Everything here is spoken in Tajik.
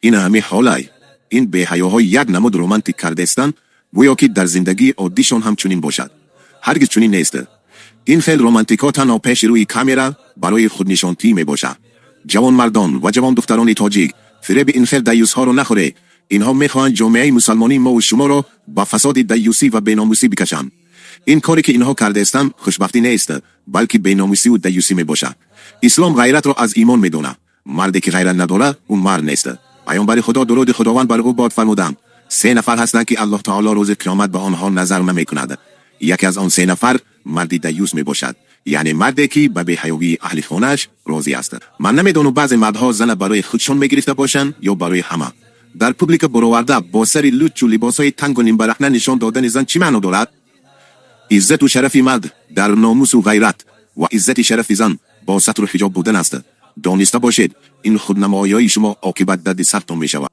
Ин ҳами ҳолай. Ин беҳаёҳо як намуд романтик кардаистанд, гӯё ки дар зиндагии оддишон ҳам чунин бошад. Ҳаргиз чунин нест. Ин хел романтикҳо танҳо пеши рӯи камера барои худнишонтӣ мебошад. Ҷавонмардон ва ҷавондухтарони тоҷик, фиреби ин хел даюсҳоро нахӯред. Инҳо мехоҳанд ҷомеаи мусалмонии мову шуморо ба фасоди даюсӣ ва беномусӣ бикашанд. Ин коре, ки инҳо кардаистанд, хушбахтӣ нест, балки беномусиву даюсӣ мебошад. Ислом ғайратро аз имон медонад. Марде, ки ғайрат надорад, ӯ мард нест. Паёмбари Худо, дуруди Худованд бар ӯ бод, фармуданд: «Се нафар ҳастанд, ки Аллоҳ таоло рӯзи қиёмат ба онҳо назар намекунад. Яке аз он се нафар марди даюс мебошад, яъне марде, ки ба беҳаёии аҳли хонааш розӣ аст.» Ман намедонам, баъзе мардҳо зана барои худшон мегирифта бошанд ё барои ҳама. Дар публика буроварда, бо сари луччу либосҳои тангу нимбарахна нишон додани зан чӣ маъно дорад? Иззату шарафи мард дар номусу ғайрат ва иззати шарафи зан бо сатру ҳиҷоб будан аст. Дониста бошед, ин худнамоиҳои шумо оқибат дарди сартон мешавад.